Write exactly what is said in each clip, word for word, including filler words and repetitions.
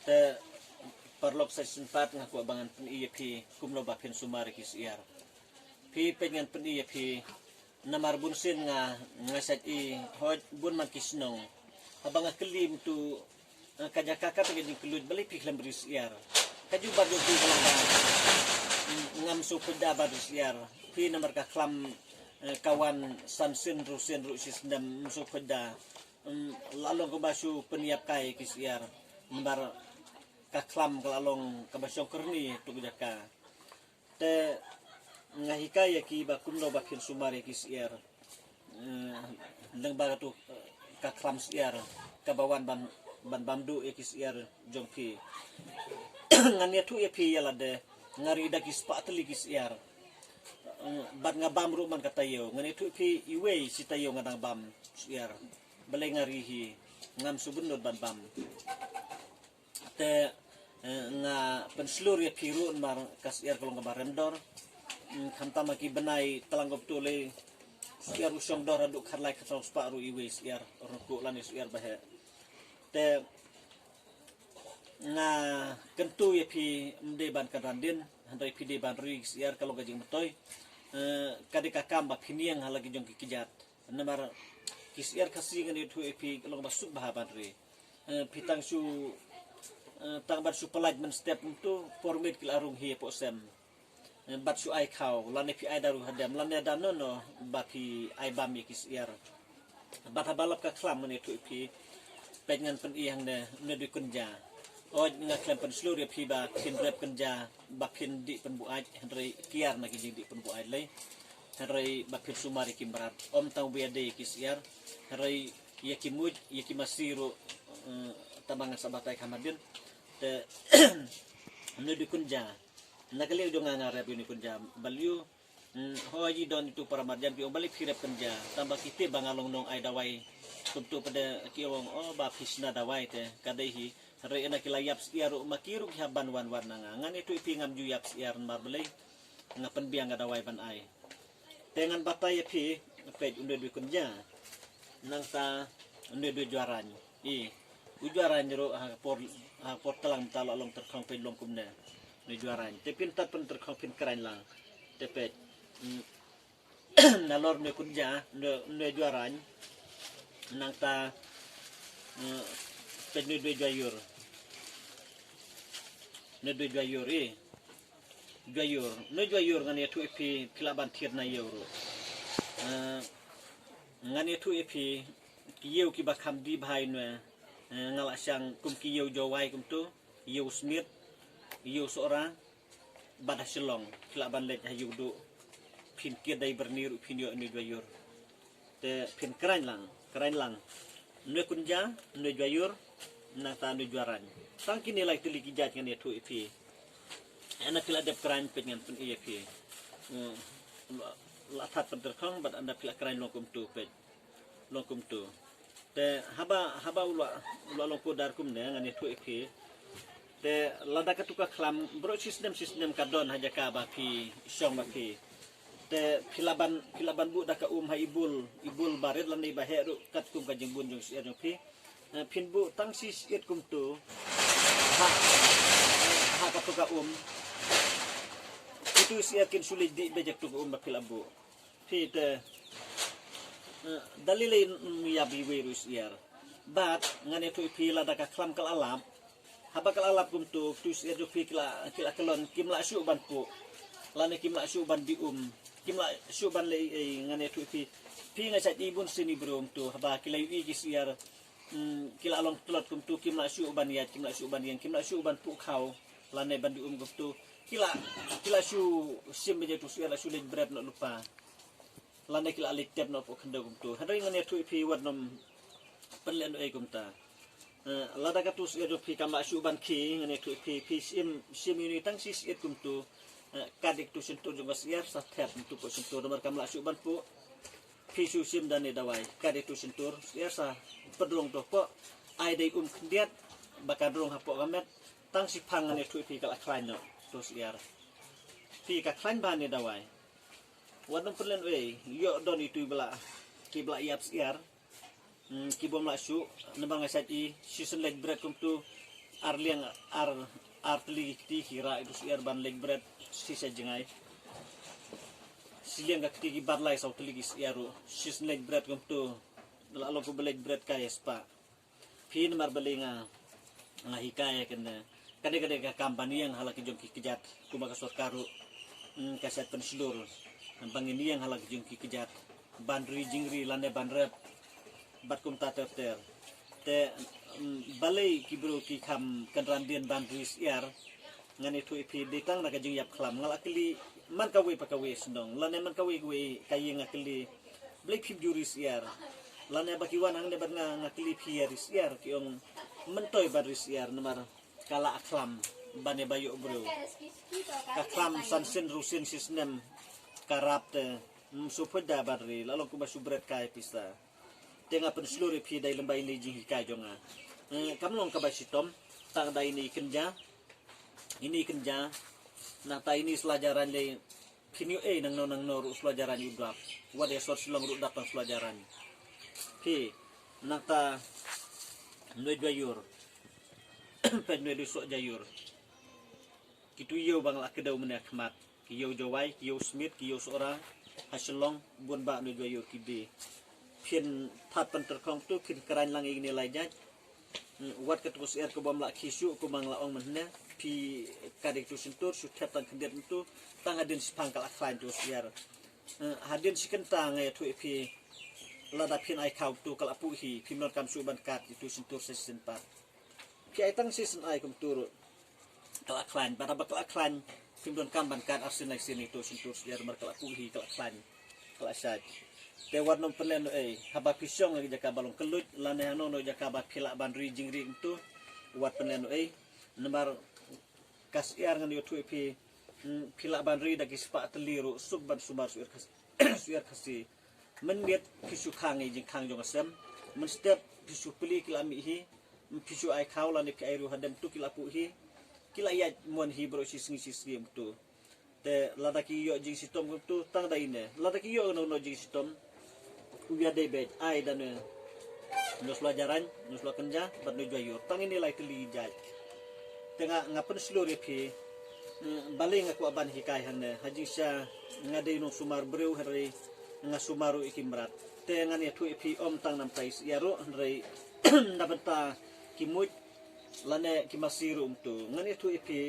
Te paralok sa shisien pat nga kwah ba ngan pyni ïa phi kumno ba phin sumar ïa ki syiar. Phi peit ngan pyni ïa phi namar bun sien nga nga sait i hoi bun man ki shnong. Haba nga kylli mynta ka jaka kata ka jingkyllut balei phi khlem ri syiar. Ka jubab jong phi ka long ba ngam sngewbha da ba ri syiar. Phi namar ka khlam ka wan san sien ruh sien ruh shi snem ngam sngewbha da. La long kaba shu pynïap kai ki syiar namar ka khlam ka la long kaba shong kyrni tu ka jaka. Te nga hikai ïa ki ba kumno ba phin sumar ïa ki syiar. Dang ba tu ka khlam syiar kaba wan ban ban bam duh ïa ki syiar jong phi. Ngan ïathuh ïa phi ïa lade nga ri da ki spah tylli ki syiar. Bad nga bam ruh man ka taïew ngan ïathuh ïa phi iwei shi taïew nga dang bam syiar. Balei nga ri hi ngam shu bynnud ban bam. Te nga pynshlur ïa phi ruh namar ka syiar ka long kaba rem dor. Khamtam ha ki bnai tlang kumtu lei syiar u shong dor haduh khatlai khatsaw spah ruh iwei syiar rngkuh lane syiar ba heh. Te nga kyntu ïa phi ym dei ban kynran dien hynrei phi dei ban ri syiar ka long ka jingmyntoi. Ka dei ka kam ba phin ïeng ha la ki jong ki kjat. Namar ki syiar Khasi ngan ïathuh ïa phi long ba suk bha ban ri. Phi tang shu tang ban shu pynlait mynstep kumtu por miet ki la rung hi hapoh sem. Bad shu ai khaw lane phi ai da ruh hadem lane da nono ba phi ai bam ïa ki syiar. Bad haba lap ka khlam ngan ïathuh ïa phi. Peit ngan pyni hangne ne dei kynja. Oj nga khlem pynshlur ïa phi ba phin rep kynja ba phin dih pynbuaid hynrei kiar na ki jingdih pynbuaid lei. Hynrei ba phin sumar ïa ki mrad ym tang ba ïa dei ïa ki syiar. Hynrei ïa ki muid ïa ki masi ruh. Tang ba ngan sa batai kham hadien. Te ne dei kynja. Na ka liang jong nga nga rep ïa ne kynja balei. Hoi ji don itu para marjan ki ong balei phi rep kynja tang ba ki tip ba nga long nong ai dawai. Kumtu pat de ki ong o ba phi shna dawai te ka dei hi. Hynrei ïa na ki la ïap syiar ruh ma ki ruh ki hap ban wan wan na nga ngan ïathuh ïa phi ngam ju ïap syiar namar balei. Nga pynbiang ka dawai ban ai. Te ngan batai ïa phi peit un dei dui kynja. Nangta un dei dui juaraiñ. I u juaraiñ ruh ha por ha por tlang mynta la long tyrkhong peit long kumne. Ne juaraiñ te phin tat pyn tyrkhong phin kraiñ lang. Te peit nalor ne kynja ne juaraiñ. Nangta peit ne dui juaiur. Ne dui juaiur i juaiur ne juaiur ngan ïathuh ïa phi phi lah ban thied na ïew ruh. Ngan ïathuh ïa phi ki ïew kiba kham dih bha ïa nwe. Nga lah shang kum ki ïew Jowai kumtu ïew Smit ïew Sohra. Bad ha Shillong phi lah ban leit ha ïew duh. Phin kit dei byrni ruh phin ïoh ïa ne juaiur. Te phin kraiñ lang kraiñ lang. Ne kynja ne juaiur. Nangta ne juaraiñ. Tang kine lai tylli ki jait ngan ïathuh ïa phi. Ynda phi lah dep kraiñ peit ngan pyni ïa phi. Lah that pynter khong bad ynda phi lah kraiñ long kumtu peit. Long kumtu. Te haba haba u la u la long pudar kumne ngan ïathuh ïa phi. Te lada katu ka khlam bro shisnem shisnem ka don ha jaka ba phi shong ba phi. Te phi lah ban phi lah ban buh da ka um ha i bul i bul ba rit lane ba heh ruh katkum ka jingbun jong syiar jong phi. Phin buh tang shi shiit kumtu ha ha katu ka um. Kitu syiar kin shu leit dih beit ha katu ka um ba phi lah buh. Phi te da lei lei ym ïa bi wei ruh syiar. Bad ngan ïathuh ïa phi lada ka khlam ka la lap. Haba ka la lap kumtu tu syiar jong phi ki la ki la kyllon kim lah shuh ban puh. Lane kim lah shuh ban dih um. Kim lah shuh ban leh ei ei ngan ïathuh ïa phi. Phi nga shait i bun sien i briew kumtu haba ki la ïohi ki syiar. Ki la long tlot kumtu kim lah shuh ban ïaid kim lah shuh ban ïeng kim lah shuh ban puh khaw. Lane ban dih um kumtu ki la ki la shu shim beit ïa tu syiar la shu leit bret noh lypa. Lane ki la leit tep noh poh khyndew kumtu hynrei ngan ïathuh ïa phi wat nym pynleh noh ei kumta. Lada katu syiar jong phi kam lah shuh ban khie ngan ïathuh ïa phi phi shim shim ïa uni tang shi shiit kumtu. Kat ïa katu shyntur jong ka syiar sa thep kumtu poh shyntur namar kam lah shuh ban puh. Phi shu shim da ne dawai kat ïa tu shyntur syiar sa pynrung to poh. Ai dei um khyndiat ba ka drung hapoh ka met. Tang shi phang ngan ïathuh ïa phi ka la khlaiñ noh to syiar. Phi ka khlaiñ ba ne dawai. Wat nang pynlen wei ïoh don itu ba la ki ba la ïap syiar. Ki bym lah shuh naba nga shait i shisien leit bret kumtu. Ar liang ar, ar tylli ki kti ki rah ïa utu u syiar ban leit bret shisha jngai. Shi liang ka kti ki bat lai saw tylli ki syiar ruh. Shisha leit bret kumtu. La long kumba leit bret kai spah. Phi namar balei nga, nga hikai ïa kane. Kane ka dei ka kam ban ïeng ha la ki jong ki kjat. Kumba ka sorkar ruh, mm, ka shait pynshlur. Ban ngin ïeng ha la ki jong ki kjat. Ban ri jingri lane ban rep. Bad kumta ter ter. Te, mm, balei ki briew ki kham kynran dien ban ri syiar. Ngan ïathuh ïa phi dei tang na ka jingïap khlam. Nga la kylli man kawei pa kawei shnong lane man kawei kawei ka ïing nga kylli, balei phim ju ri syiar? Lane ba ki wan hangne bad nga, nga kylli phi ïa ri syiar, ki ong myntoi ban ri syiar namar ka la khlam ban ïa ba ïoh briew. Ka khlam san sien ruh sien shisnem ka rap te, mm, shu pynda ban ri, la long kumba shu bret kai pisa. Te nga pynshlur ïa phi dei lem bad ine i jinghikai jong nga. Eh, kam long kaba shitom, tang da ine i kynja. Ine i kynja. Nangta ine i Sla Jarain lei, phin ïoh ei nangno nangno ruh Sla Jarain u dap. Wat ïa sor Shillong ruh dap tang Sla Jarain. Phi, nangta Nui Jwaiur. Peit Nui Luisoh Jaiur. Kitu ïew ba nga la kdew mynne khmat. Ki ïew Jowai, ki ïew Smit, ki ïew Sohra, ha Shillong, bun bah Nui Jwaiur ki die. Phin thad pyntyrkhong tu, phin kren lang ïa kine lai jait. Mm, wat katu ka syiar ka bym lah khie shuh kumba nga la ong mynne. Phi kat ïa kitu shyntur, shu thep tang khyndiat myntu, tang hadien shiphang ka la khlaiñ tu ka syiar. Mm, hadien shi kynta nga ïathuh ïa phi, lada phin ai khaw tu ka la puh hi, phim donkam shuh ban kat ïa kitu shyntur shisien pat. Phi ai tang shisien ai kumtu ruh. Ka la khlaiñ, bad haba ka la khlaiñ, phim donkam ban kat arsien laisien ïa kitu shyntur syiar namar ka la puh hi, ka la khlaiñ, ka la shait. Te wat nym pynlehnohei, haba phi shong ha ki jaka ba long kylluid, lane hano hano jaka ba phi lah ban ri jingri kumtu, wat pynlehnohei. Namar ka syiar ngan ïathuh ïa phi, mm, phi lah ban ri da ki spah tylli ruh, suk ban sumar syiar Khas-, syiar Khasi. Mynmiet phi shu khang ïa i jingkhang jong ka sem. Mynstep phi shu plie ki la mih hi. Phi shu ai khaw lane phi ai riew hadien tu ki la puh hi. Ki la ïaid mon hi baroh shi sngi shi sngi kumtu. Te lada ki ïoh jingshitom kumtu tang da ine. Lada ki ïoh kano kano jingshitom, u ïadei beit ai da Nui, Nui Sla Jarain, Nui Sla Kynja bad Nui Jwaiur. Tang ine lai tylli jait. Te nga, nga pynshlur ïa phi, mm, balei nga kwah ban hikai hangne. Ha jingshisha nga dei nongsumar briew hynrei nga sumar ruh ïa ki mrad. Te ngan ïathuh ïa phi ym tang namta i syiar ruh hynrei na bynta ki muid lane ki masi ruh kumtu. Ngan ïathuh ïa phi,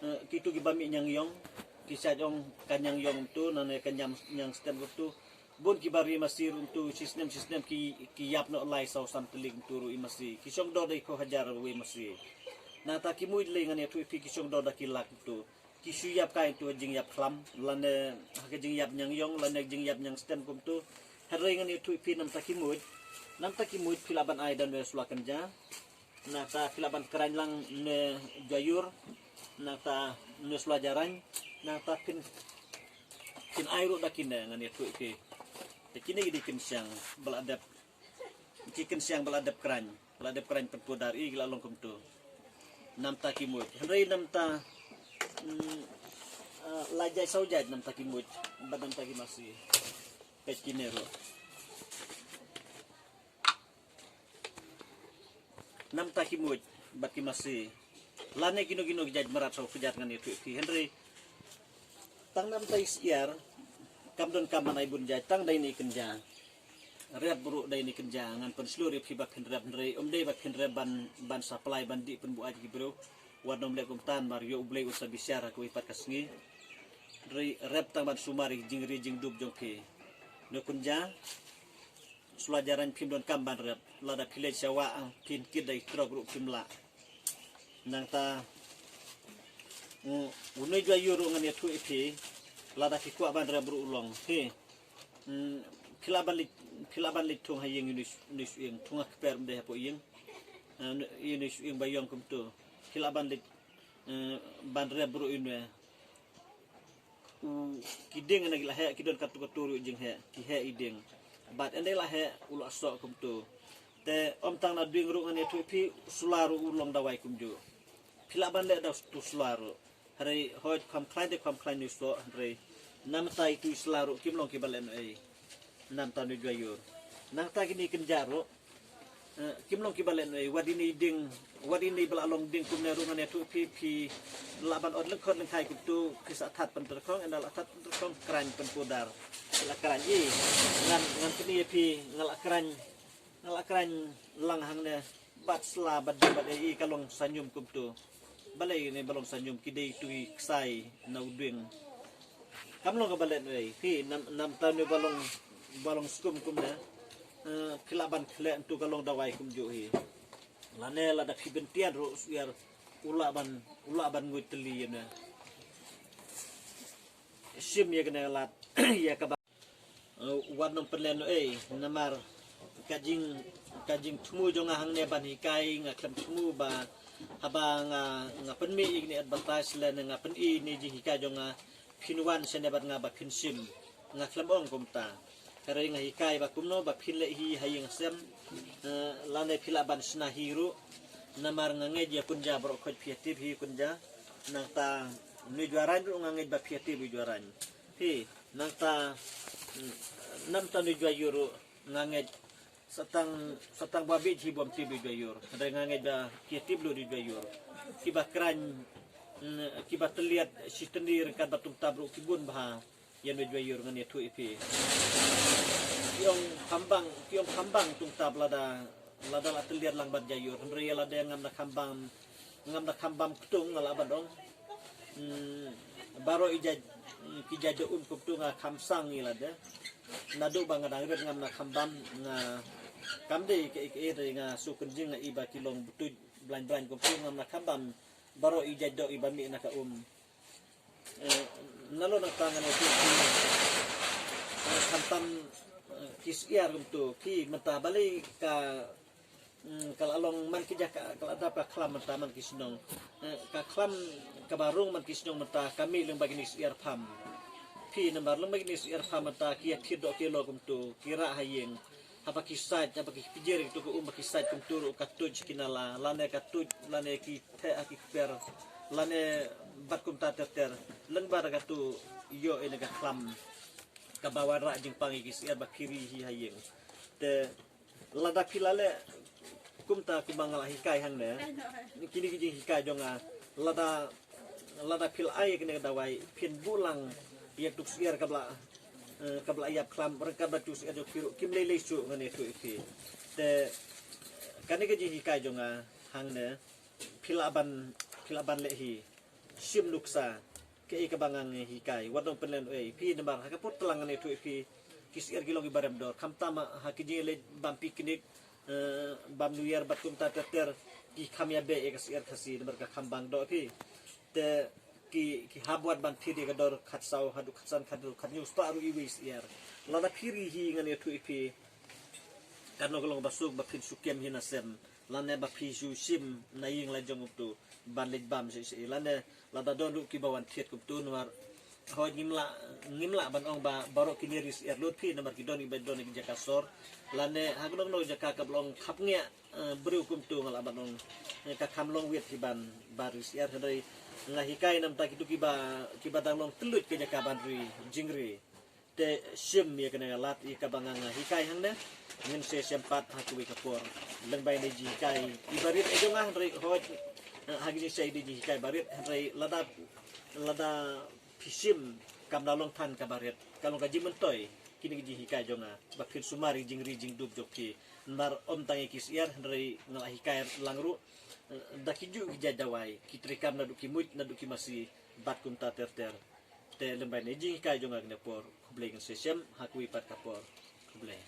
eh, kitu kiba mih ñiangïong, ki shait ong ka ñiangïong kumtu, lane ka ñiang, ñiang stem kumtu. Bun kiba ri masi ruh kumtu, shisnem shisnem ki, ki ïap noh lai saw san tylli kumtu ruh i masi. Ki shong dor da i phew hajar ruh i masi. Nangta ki muid lei ngan ïathuh ïa phi ki shong dor da ki lak kumtu. Ki shu ïap kai kumtu ha jingïap khlam, lane ha ka jingïap ñiangïong, lane ha ka jingïap ñiang stem kumtu. Hynrei ngan ïathuh ïa phi namta ki muid. Namta ki muid phi lah ban ai da Nui Sla Kynja. Nangta phi lah ban kren lang Nui Jwaiur. Nangta Nui Sla Jarain. Nangta phin, phin ai ruh da kine ngan ïathuh ïa phi. Te kine ki dei ki kynshiang ba la dep. Ki kynshiang ba la dep kren. Ba la dep kren pynpudar i ki la long kumtu. Namta ki muid. Hynrei namta, mm, ah, lai jait saw jait namta ki muid. Bad namta ki masi. Peit kine ruh. Namta ki muid bad ki masi. Lane kino kino ki jait mrad saw kjat ngan ïathuh ïa phi hynrei tang namta i syiar kam donkam ban ai bun jait, tang da ine i kynja. Rep ruh da ine i kynja, ngan pynshlur ïa phi ba phin rep hynrei ym dei ba phin rep ban, ban supply ban dih pynbuaid ki briew. Wat nym leh kumta namar ïoh U Blei un sa bishar ha kawei pat ka sngi. Hynrei rep tang ban sumar ïa ki jingri jingdup jong phi. Nui Kynja, Sla Jarain phim donkam ban rep. Lada phi leit sha wah, ah, phin kit da i trok ruh phim lah. Nangta, mm, u Nui Jwaiur ruh ngan ïathuh ïa phi. Lada phi kwah ban rep ruh u long. Hi. Mm, phi lah ban leit, phi lah ban leit thung ha ïing ïa u Nui, Nui Suieng, thung ha kper ym dei hapoh ïing. Ah, ïa u Nui Suieng ba ïong kumtu. Phi lah ban leit, eh, ban rep ruh ïa une. U, ki dieng na ki la heh, ki don katto katto ruh jingheh, ki heh i dieng. Bad ynda i la heh, u la soh kumto. Te ym tang na dieng ruh ngan ïathuh ïa phi, sula ruh u long dawai kumjuh. Phi lah ban leh da uto u sula ruh. Hynrei hooid kham khlaiñ te kham khlaiñ u soh, hynrei namta ito i sula ruh kim long kiba lehnohei. Namta u Nui Jwaiur. Nangta kine ki kynja ruh. Eh, kim long kiba leh ei, wat ine i ding, wat ine ba la long ding kumne ruh ngan ïathuh phi, phi lah ban ot lyngkhot lyngkhai kumtu, phi sa thad pyntrkhong, ynda la thad pyntrkhong, khraiñ pynpudar. Phi la khraiñ i, ngan, ngan pyni ïa phi, nga la khraiñ, nga la khraiñ lang hangne, bad sla, bad ding, bad ei, ka long sanium kumtu. Balei ne ba long sanium, ki dei tu i ksai na u ding. Kam long kaba leh ei, phi, nam, namta ne ba long, ba long skum kumne. Eh, phi lah ban khleh tu ka long dawai kumjuh hi. Lane lada phi byntiat ruh syiar u lah ban, u lah ban nguid tylli ïa ne. Shim ïa kane lad, ïa kaba. Eh, wat nang pynlehnohei, namar ka jing, ka jingthmu jong nga hangne ban hikai, nga khlem thmu ba haba nga, nga pynmih ïa kane advertise lane nga pyni ïa kane jinghikai jong nga, phin wan shane bad nga ba phin shim. Nga khlem ong kumta. Hynrei nga hikai ba kumno ba phin leh hi ha ïing ha sem. Eh, lane phi lah ban shna hi ruh. Namar nga ngeit ïa Kynja baroh khoit phi ïa tip hi Kynja. Nangta Nujwaraiñ ruh nga ngeit ba phi ïa tip Nujwaraiñ. Phi, nangta, mm, namta Nujwaiur ruh nga ngeit sa tang, sa tang ba bit hi bym tip Nujwaiur. Hynrei nga ngeit ba phi ïa tip lut Nujwaiur. Kiba khraiñ, mm, kiba tylliat shi tynri ryngkat bad tungtab ruh ki bun bha. Ïa Nujwaiur ngan ïathuh ïa phi. Ki ong khambang, ki ong khambang tungtab lada, lada la tylliat lang bad Jwaiur. Hynrei lada ngam da khambam, ngam da khambam ktung nga lah ban ong. Hmm, baroh i jait, ki jait da um kumtu nga kham sang ïa lade. Naduh ba nga dang rit ngam da khambam, nga kam dei kaei kaei, nga shu kynjing nga i ba ki long btuid blain blain kumtu ngam da khambam. Baroh i jait doh i ba mih na ka um. Eh, nalor nangta ngan ïathuh, eh, khamtam, eh, ki syiar kumtu, ki mynta balei ka, mm, ka la long man ki jaka, ka la dap ka khlam mynta man ki shnong. Eh, ka khlam kaba rung man ki shnong mynta ka mih lyngba kine ki syiar pham. Phi, namar lyngba kine ki syiar pham mynta ki ïa thied doh ki lo kumtu, ki rah ha ïing. Haba ki sait, haba ki pynjur ïa kito ki um ba ki sait kumtu ruh ka tuid sha ki nala, lane ka tuid, lane ki theh ha ki kper, lane bad kumta ter ter. Lyngba da katu ïoh ïa ka khlam kaba wanrah jingpang ïa ki syiar ba phi ri hi ha ïing. Te lada phi la leh kumta kumba nga la hikai hangne, kine ki jinghikai jong nga, lada lada phi la ai kane ka dawai, phin buh lang ïa katu ka syiar kaba la, eh, kaba la ïap khlam ryngkat bad katu ka syiar jong phi ruh kim lei lei shuh ngan ïathuh ïa phi. Te kane ka jinghikai jong nga hangne, phi lah ban, phi lah ban leh hi. Shim nuksa kaei kaba nga hikai, wat nang pynlehnohei phi, namar ha ka por tlang ngan ïathuh ïa phi. Ki syiar ki long kiba rem dor, khamtam ha ki jingïaleit bam picnic, eh, bam New Year bad kumta ter ter, ki kham ïa beh ïa ka syiar Khasi namar ka kham bang doh phi. Te ki, ki hap wat ban thied ïa ka dor khatsaw haduh khatsan, khathynriew, khathynñiew spah ruh iwei i syiar. Lada phi ri hi ngan ïathuh ïa phi, katno ka long ba suk ba phin shu kem hi na sem, lane ba phi shu shim na ïing la jong kumtu ban leit bam shisha, lane lada don ruh kiba wan thied kumtu, namar hooid ngim lah, ngim lah ban ong ba baroh kine ri syiar lut phi, namar ki don kiba don ki jaka sor, lane ha kano kano jaka kaba long khapngiah, eh, briew kumtu nga lah ban ong, eh, ka kham long wit hi ban, ban ri syiar. Hynrei nga hikai namta kito kiba, kiba dang long tylluid ka jaka ban ri jingri. Te shim ïa kane ka lad ïa kaba nga hikai hangne. Ngin sa ïashem pat ha kawei ka por. Lyngba ine i jinghikai iba rit, eh, jong nga, hynrei hooid, eh, ha kine sa ine i jinghikai ba rit, hynrei lada, lada phi shim kam da long than kaba rit, ka long ka jingmyntoi kine ki jinghikai jong nga ba phin sumar ïa ka jingri jingdup jong phi. Namar ym tang ïa ki syiar, hynrei nga la hikai lang ruh, eh, da kijuh ki jait dawai, ki treikam naduh ki muid, naduh ki masi bad kumta ter ter. Te lyngba ine i jinghikai jong nga kane ka por, khublei, ngin sa ïashem ha kawei pat ka por. Khublei.